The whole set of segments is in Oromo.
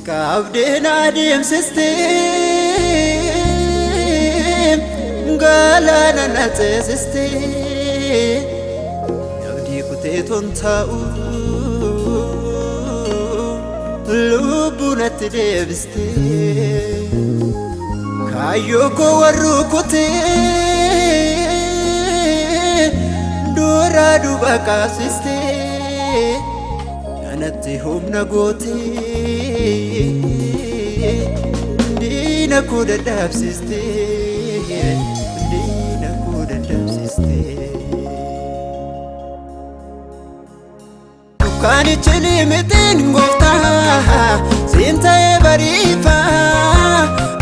Qabdeen adeemsistee galaana na ceesistee abdii kuteeton taa'u lubbuu natti deebistee kaayyoo koo warru kutee duraa duuba kaasistee anatti humna gootee diina koo dadhabsistee diina koo dadhabsistee. Dukkaanichi limitiin gooftaa siin ta'ee bariifa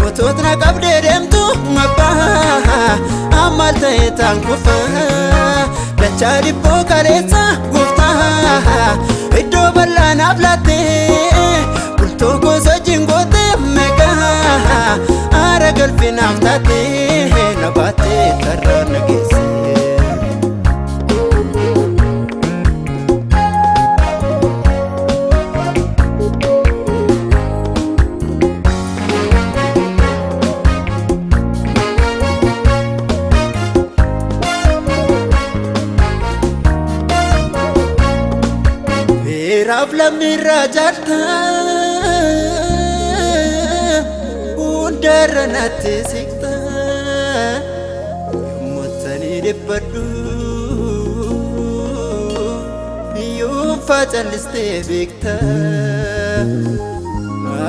otootna qabdee deemtu mabbaa ammal ta'ee taan kufa dachaa dhibboo kaleessa gooftaa iddoo bal'aa naaf laattee bultoo gosa jingootee meeqaa aara galfinaaf taatee na baattee karraa na geesse. Heeraaf lammiirraa jaarta hundarra natti siqta yommuttanii dhibbadhu yoonfaa callistee beekta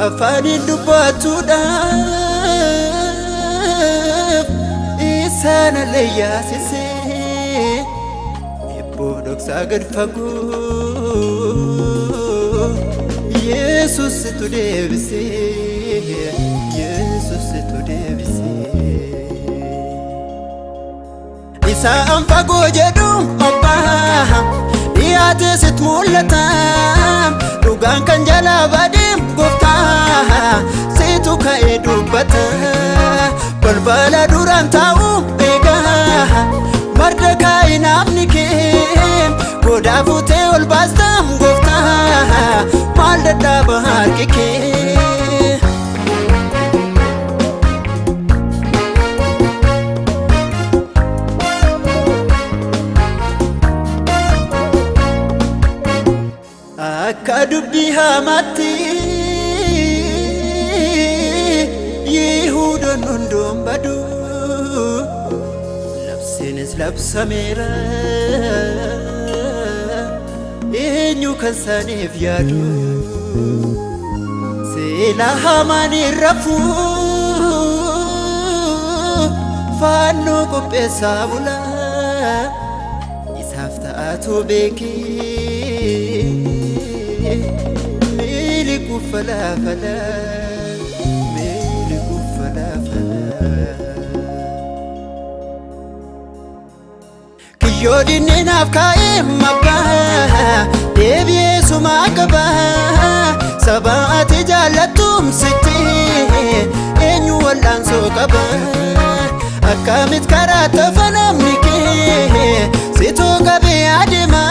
afaaniin dubbachuudhaaf isaan alleeyyaasisee Ebboof dhoksaa gad fagoo Yesuus situ deebisee Yesuus situ deebisee Isaan fagoo jedhu abbaa dhiyaatee sit mul'ata dhugaan kan jalaa badee gooftaa situ ka'ee dubbata balbala duraan taa'u eegaa marda kaa'i namni kee godaa fuutee ol baasta gooftaa maal dadhaaba harki kee. Akka dubbii hamaatti Yihuudoon hunduun badu labsiinis labsameera eenyu kan saaniif yaadu seela hamaan hin rafu faannoo qopheessaa bula isaaf ta'atu beekee miiliquu falaafala miiliquu falaafala. Kiyyoo diinni naaf kaa'ee mabbaa deebi'ee sumaa qaba saba ati jaallattum sitti eenyu wal'aansoo qaba akkamit karaa tafa namni kee situu qabee adeema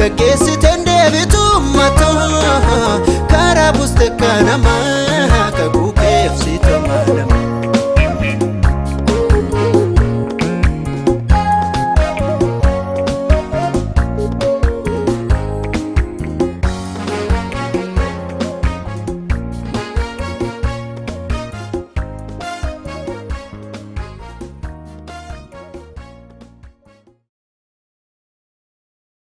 gaggeessiteen deebitu matoo karaa buste kanama.